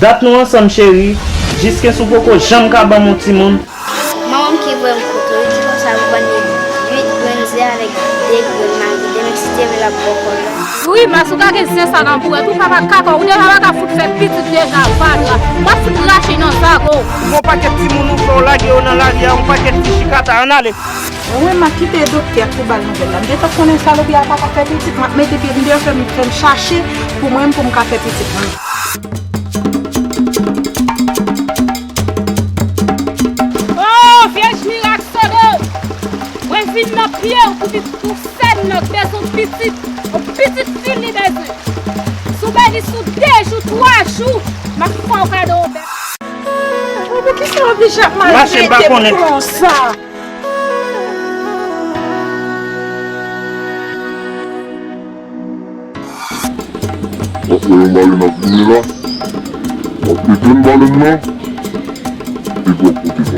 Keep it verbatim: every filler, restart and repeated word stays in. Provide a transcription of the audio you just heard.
Dat nou ansanm, cheri. Jiskens ou poko janm ka ban m yon timoun. Manman m ki voye m kote w, li di konsa pou ban li uit grenn ze avèk de grenn magi. Demen si Dye vle, l ap ba w kòb la. Grimas, ou ka gen zen sa nan bourèt, ou papa kaka, ou deja pa ka fout fè pitit deja, vagra. W ap fout rache nan zago w. Ou gon pakèt timoun ou fè w lage yo nan lari a, yon pakèt ti chikata, ann ale. Mwen, m a kite doktè a pou ba l nouvèl la. M gentan konnen salopi a pa ka fè pitit, m ap mete pye m deyò, fè m, fè m chache pou mwen, pou m ka fè pitit mwen. Oh, Vyèj Mirak Sodo! Mwen vin nan pye w pou di tou sèn nan k bezwen pitit. Yon pitit fi li bezwen. Si w beni sou de jou, twa jou, m ap fè w kado yon bèf. Poukisa w oblije ap maltrete m konsa? W ap wè yon balèn ap vini la. W ap etenn balèn nan. Epi w ap pote m